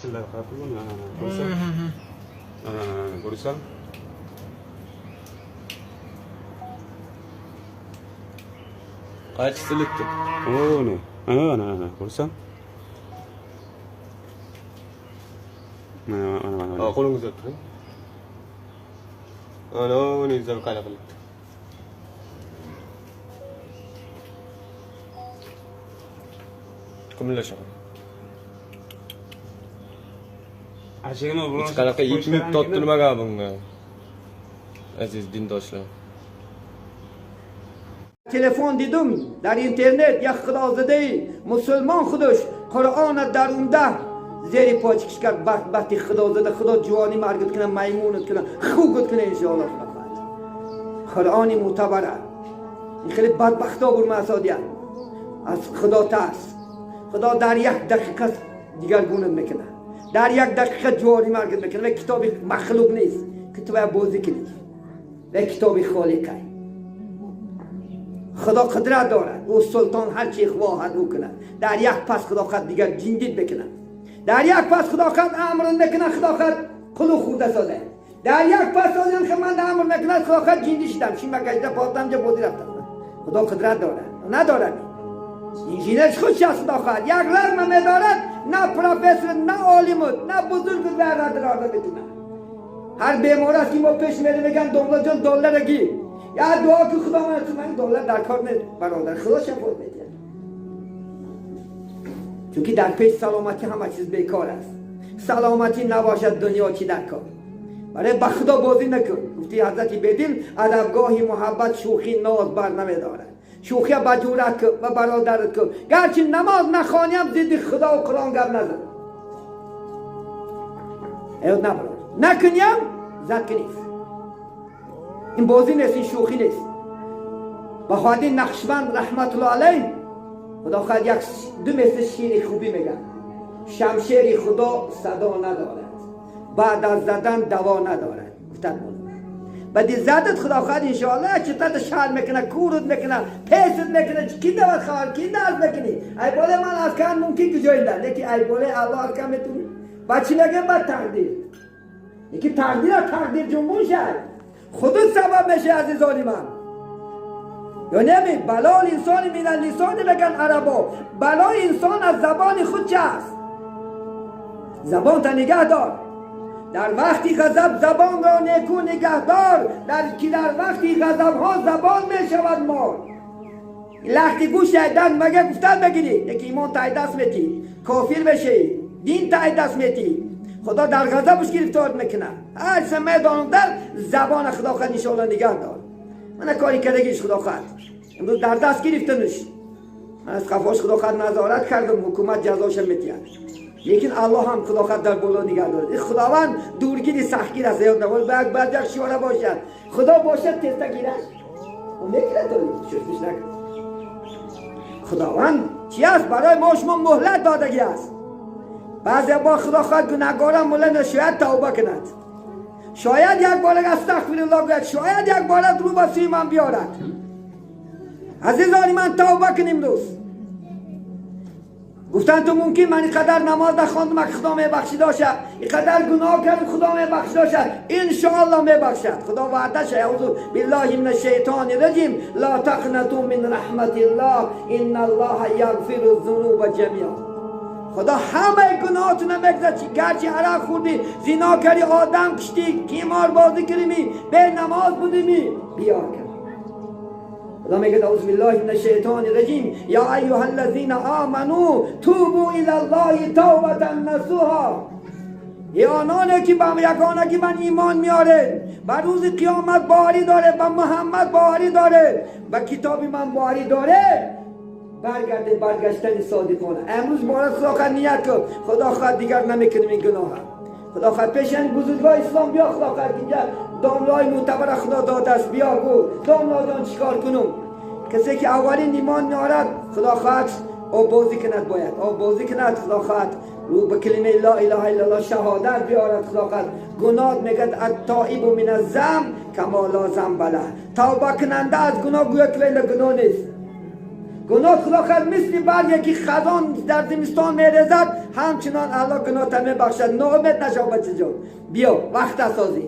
Tillar qarab turgan, ha, ko'rsan? Ha, ko'rsan? Qaychisi litdi? Ana, ana, ana, ko'rsan? Mana, mana, mana. Ha, qo'lingni uzatib turing. Ana, uni yuzdan qanaqa qilibdi. Qimillashadi. Achig'ini Hech qanaqa ip mip tortilmagan bunga. Aziz dindoshlar. Telefon dedim در اینترنت یک خدازده مسلمان خودش قرآن درونده زیر پاچکش کرد. بدبختی خدازده، خدا جوانی مرگت کنه، میمونت کنه، خوگت کنه انشاءالله. خدا خواهد قرآنی معتبره. این خیلی بدبخت ها بر مسادیه. از خدا ترس، خدا در یک دقیقه دیگرگونت میکنه، در یک دقیقه جوانی مرگت میکنه. و کتاب مخلوق نیست که تو باید بازی کنی، و کتاب خالقه. خدا قدرت دارد، او سلطان، هر چی خواهد او کند. در یک پس خدا خود دیگر جندید بکند، در یک پس خدا خود امر میکنه، خدا خود قلو خورده سازه. در یک پس آدم که من امر میکند، خدا خود جندی شدم شیم کشیده پاتم جا بودی رفتم. خدا قدرت دارد، ندارد انجینرش خودش از خدا خود یک رقم میدارد. نه پروفسور، نه عالم، نه بزرگ و رد میتونه. هر بیمار است که ما پیش میریم، میگن دنبال جان دلار گیر یا دعا که خدا من تو من دلار در کار نیست برادر، خدا شفا میده، چون که در پیش سلامتی همه چیز بیکار است. سلامتی نباشد دنیا چی در کار؟ برای به خدا بازی نکن. گفتی حضرت بدین ادبگاهی محبت شوخی ناز بر نمیدارد. شوخی با جورت کن و برادرت کن، گرچه نماز نخوانیم ضد خدا و قرآن گپ نزن. ایاد نبراد نکنیم زد که نیست. این بازی نیست، این شوخی نیست. با خواهد نقشبند رحمت الله علیه خدا خواهد یک دو مثل شیر خوبی میگن: شمشیر خدا صدا ندارد، بعد از زدن دوا ندارد. گفتن بعدی زدت خدا خواهد انشاءالله چطور شهر میکنه، کورت میکنه، پیست میکنه. کی دوت خواهد کی درد میکنی؟ ای باله من از کن ممکن که جایی در لیکن ای باله الله از کن میتونی. بعد چی میگه؟ بعد تقدیر یکی تقدیر تقدیر جنبون شد خودت سبب میشه عزیزانی من. یا نمی بلال انسانی من اللسان میگن عربا، بلای انسان از زبان خود چه است. زبان تا نگه دار، در وقتی غضب زبان را نیکو نگه دار، در که در وقتی غضب ها زبان می شود مار. لختی گوش دن مگه گفتن بگیری یکی ایمان تای دست میتی، کافر بشی، دین تای دست میتی، خدا در غضبش گرفتار میکنه. هر سمه در زبان خدا خود انشاءالله نگه دار. من کاری کردگیش خدا خود امروز در دست گرفتنش، من از قفاش خدا خود نظارت کردم، حکومت جزاش میتید، لیکن الله هم خدا خود در بالا نگه دارد. خداوند دورگیری سختگیر است. یاد نبود بعد بعد یک شوره باشد، خدا باشد تستا گیرد و میگیرد. شش نکن. خداوند چی است؟ برای ما شما مهلت دادگی است. بعضی با خدا خواهد گناهگاران مهلت، شاید توبه کند، شاید یک بار استغفر الله گوید، شاید یک بار رو به سوی من بیارد. عزیزان من توبه کنیم. دوست گفتن تو ممکن من اینقدر نماز نخواندم که خدا میبخشید باشه، اینقدر گناه کردم خدا میبخشید باشه. انشاءالله میبخشد، خدا وعده شه. اعوذ بالله من الشیطان الرجیم، لا تقنطوا من رحمت الله ان الله یغفر الذنوب جمیعا. خدا همه گناهاتون میگذره، گرچه عرق خوردی، زنا کردی، آدم کشتی، قمار بازی کردی، به نماز بودی، بیار کن. خدا میگه اعوذ بالله من الشیطان الرجیم، یا ایها الذین آمنوا توبوا الی الله توبة نصوحا. ای آنانی که به یگانگی من ایمان میاره، بر روز قیامت باوری داره، به محمد باوری داره، به کتاب من باوری داره، برگرده برگشتن صادقانه. امروز بارد خدا خواهد نیت کن، خدا خواهد دیگر نمیکنیم این گناه. خدا خواهد پیش این بزرگای اسلام بیا، خدا خواهد اینجا داملای معتبر خدا داده است، بیا گو داملا جان چیکار کنم؟ کسی که اولین ایمان میارد خدا خواهد آب بازی کند، باید آب بازی کند. خدا خواهد رو به کلمه لا اله الا الله شهادت بیارد. خدا خواهد گناه میگد التائب من الذنب کما لا ذنب له. توبه کننده از گناه گویا که گناه نیست. Гуноҳ худо хоҳад мисли барге ки хазон дар зимистон мерезад, ҳамчунон Аллоҳ гуноҳта мебахшад. Ноумед нашав, бачаҷон. Биё, вақт асозӣ.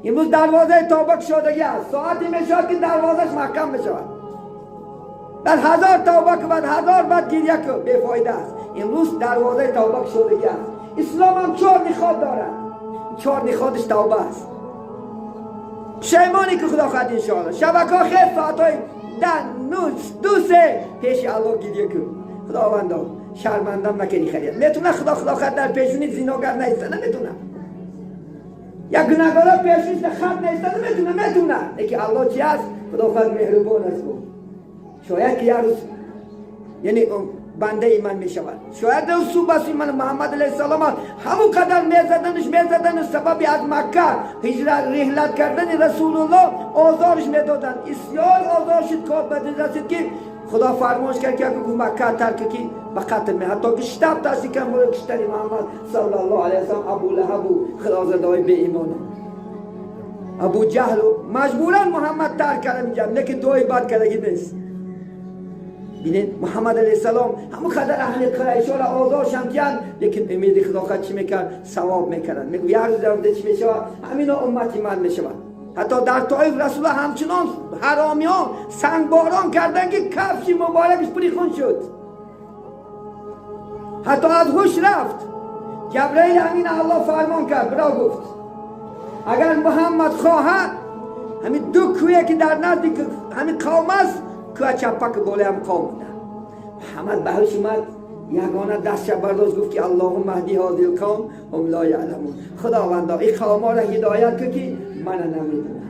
Имрӯз дарвозаи тавба кушодагӣ аст. Соате мешавад, ки дарвозаш маҳкам мешавад. Баъд ҳазор тавба ку, баъд ҳазор баъд гиря ку, бефоида аст. Имрӯз дарвозаи тавба кушодагӣ аст. Ислом ҳам чор ниход дорад. Чор ниходиш тавба аст. Пушаймонӣ ки худо хоҳад, иншоалло. Шабакҳо хел соатҳои 10, 9, 2, 3 пеши Аллоҳ гиря кун. Худовандо, шармандам накунӣ харият. Метуна худо хоҳад дар пешони зиногар наиста? Наметуна. Як гунаҳгора пешониш хат наиста? Наметуна, метуна. Лекин Аллоҳ чи аст? Худо хоҳад меҳрубон аст. Шояд ки як рӯз, яъне, бандаи ман мешавад. Шояд сӯ ба сӯи ман. Муҳаммад алайҳиссалом ҳамон қадар мезаданаш, мезаданаш, сабаби аз Макка ҳиҷрат, реҳлат кардани Расулуллоҳ озорш медоданд. Исёр озор шуд, кор ба дил расид, ки Худо фармош кард, ки Макка тарк, ки ба қатл ме, ҳатто ки штаб ташкил кард барои киштани Муҳаммад саллаллоҳу алайҳи васаллам. Абу Лаҳабу хилозадаҳои беимона, Абу Ҷаҳлу маҷбуран Муҳаммад тарк кардам инҷа, лекин дуои бад кардагӣ нест. Бинед, Муҳаммад алайҳиссалом ҳамон қадар аҳли Қурайшоро озоршам киянд, лекин умеди Худо чӣ мекард? Савоб мекарданд. Мегӯ, як рӯз дар чӣ мешавад? Ҳамино уммати ман мешавад. Ҳатто дар Тоиф Расулла ҳамчунон ҳаромиён сангборон карданд, ки кафши муборакаш пури хун шуд, ҳатто аз ҳуш рафт. Ҷабраил Амин Аллоҳ фармон кард, биро гуфт, агар Муҳаммад хоҳад, ҳамин ду кӯе ки дар назди ҳамин қавм аст, кӯа чаппаки болои ҳам қавм буда. Муҳаммад ба ҳуш омад, ягона дастша бардошт, гуфт ки اللهم اهد هذه القوم هم لا يعلمون. Худовандо, ин қавмҳоро ҳидоят кун, ки мана намедонам.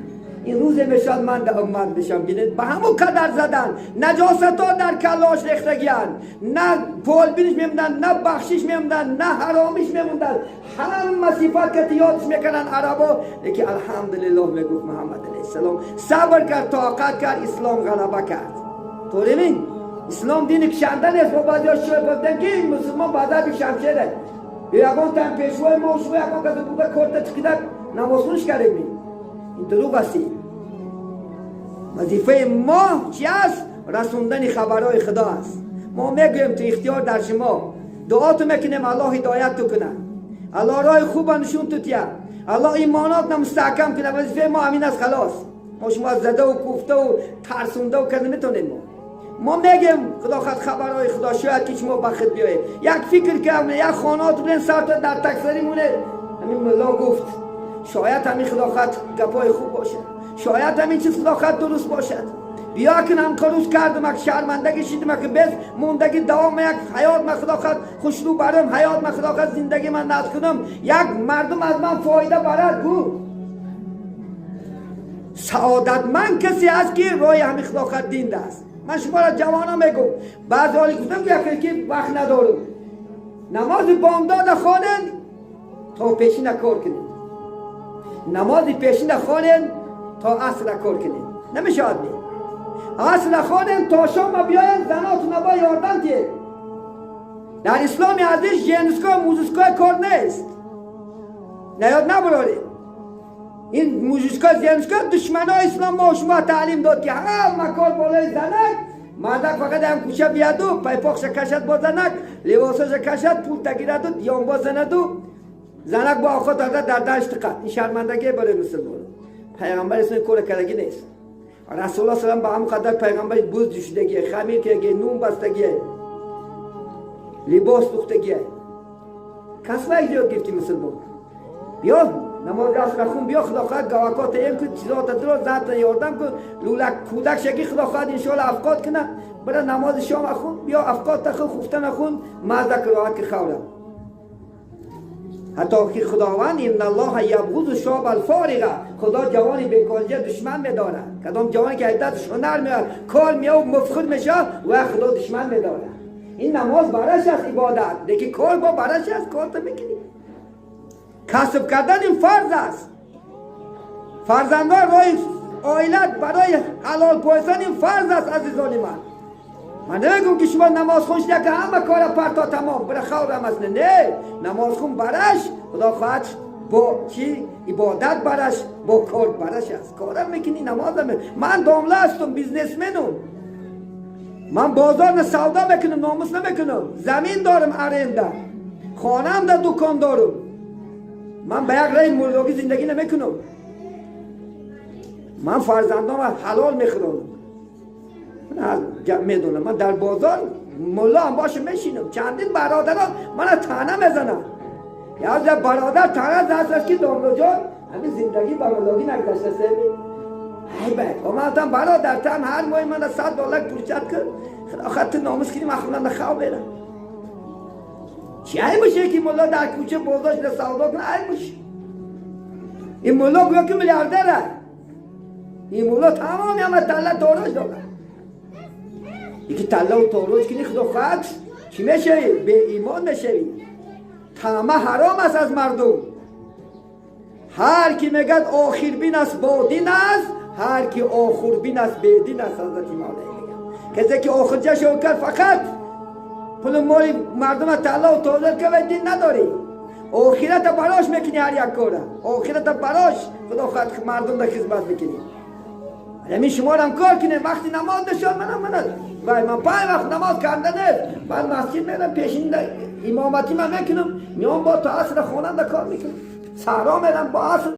Ин рӯзе мешавад, ман да уммат бишам. Бинед, ба ҳамон қадар задан, наҷосатҳо дар каллош рехтагиянд, на полбиниш мемонданд, на бахшиш мемонданд, на ҳаромиш мемонданд. Ҳама сифат кати ёдш мекарданд арабо. Лекин алҳамдулиллоҳ, мегуфт, Муҳаммад алайҳиссалом сабр кард, тоқат кард, ислом ғалаба кард. Торемин ислом дини кушанда нест. Мо баъзеҳо шояд гуфтем, ки мусулмон ба зарби шамшере. Ягон тан пешвои мо шумо ягон касе буда, корта чиқида намозхунш кардем. Ин дурӯғ аст. Вазифаи мо чи аст? Расондани хабарҳои Худо аст. Мо мегӯем, ту ихтиёр дар шумо. Дуоту мекунем, Аллоҳ ҳидоят ту кунад, Аллоҳ роҳи хуба нишон ту тия, Аллоҳ имонотна мустаҳкам кунад. Вазифаи мо ҳамин аст, халос. Мо шумо задаву куфтаву тарсондаву карда метонем. Мо мегем, худо хад, хабарҳои Худо, шояд ки шумо ба худ биёед, як фикр кардем, як хонаоту бирен, сарто дар таксарӣ монед. Ҳамин мулло гуфт, шояд ҳамин, худо хад, гапҳои хуб бошад, шояд ҳамин чиз, худо хад, дуруст бошад. Биё кун, ҳамкоруз кардам, ак шармандагӣ шидим, ак без мондагӣ давом як ҳаёт ма, худо хад, хушрӯ барам ҳаёт ма, худо хад, зиндагӣ ман наз кунам, як мардум аз ман фоида барад. Гу саодатманд касе аст, ки роҳи ҳамин, худо хад, дин аст. Ман шуморо ҷавона мегӯм. Баъзе ҳоли гуфтам, ки вақт надорам. Намози бомдода хонен, то пешина кор кунед. Намози пешина хонен, то асра кор кунед. Намешавад? Не, асра хонен, то шома биёен, занотуна ба ёрдам тиед. Дар исломи азиз женское, мужское кор нест. Наёд набароред. Ин мужское, женское душманои ислом мо шумо таълим дод, ки ҳама кор болои занак, мардак фақат ҳам кӯча бияду пайпоқша кашад, бо занак либосаша кашад, пул тагираду ёнбо занаду занак бо охот дар дашт қад. Ин шармандагие барои мусулмон. Пайғамбар ислом кора кардагӣ нест. Расулуллоҳ салам ба ҳамон қадар пайғамбари буз ҷӯшидагие, хамир кардагие, нун бастагие, либос духтагие, касба ёд гирифти. Мусулмон, биё, намози асра хун, биё, худо хоҳад, гавакота ем кун, чизота дуро зата ёрдам кун, лӯлак кӯдак шаки, худо хоҳад, иншоалло, афқот куна. Бира, намози шома хун, биё, афқота хун, хуфтана хун, мардак роҳат ки хавра. Ҳатто ки Худованд إن الله يبغض الشاب الفارغ. Худо ҷавони бекорҷа душман медорад. Кадом ҷавоне ки дастш ҳунар меояд, кор меояд, муфхур мешавад, ва Худо душман медорад. Ин намоз бараш аст ибодат, лекин кор бо бараш аст. Корта мекунӣ. Касб кардан ин фарз аст. Фарзандон, роҳи оилат барои ҳалол пойсан ин фарз аст. Азизони ман, ман намегӯм, ки шумо намозхун шуда, ки ҳама кора парто, тамом, бира хаврам аст. Не, намозхун бараш, худо хоҳад, бо чӣ ибодат бараш, бо кор бараш аст. Корам мекунӣ, намозам. Ман домла ҳастум, бизнесменум. Ман бозор савдо мекунам, номус намекунам. Замин дорам, аренда, хонаам да дукон дорам. Ман ба як раи муллогӣ зиндагӣ намекунам. Ман фарзандонро ҳалол мехӯронам, медонам. Ман дар бозор мулло ҳам боша, мешинам. Чандин бародарон мана таъна мезананд. Як бародар таъна зад, ки домлоҷон, ҳамин зиндагӣ ба муллогӣ нагузашта. Ай бай, ман гуфтам: бародар, ту ҳам ҳар моҳи мана 100 доллар пулчат кун, худо ту номус кунӣ, ман худам хав мерам. Чӣ айбуше, ки мулло дар кӯча бозор шуда савдо кунад, айбуш? Ин мулло гӯё ки миллиардера. Ин мулло тамоми ҳама талла тороҷ дорад. Яки таллаву тороҷ кунӣ, худо хоҳад, чӣ мешавӣ? Беимон мешавӣ. Тама ҳаром аст аз мардум. Ҳар ки мегӯяд охирбин аст, бодин аст, ҳар ки охурбин аст, бедин аст. Ҳазрати Мавлавӣ мегӯяд: касе ки охирҷашо кард, фақат пулу моли мардума таллаву тороҷ кард, дин надорӣ. Охирата барош мекунӣ, ҳар як кора охирата барош, худо хоҳад, мардумда хизмат мекунӣ. Ҳамин шуморам кор кунем. Вақти намоз мешавад, манам мана вай, ман панҷ вақт намоз карда нест. Баъд масҷид мерам, пешин имоматӣ ман мекунам, меом, бо то асра хонанда кор мекунам, саҳро мерам бо аср.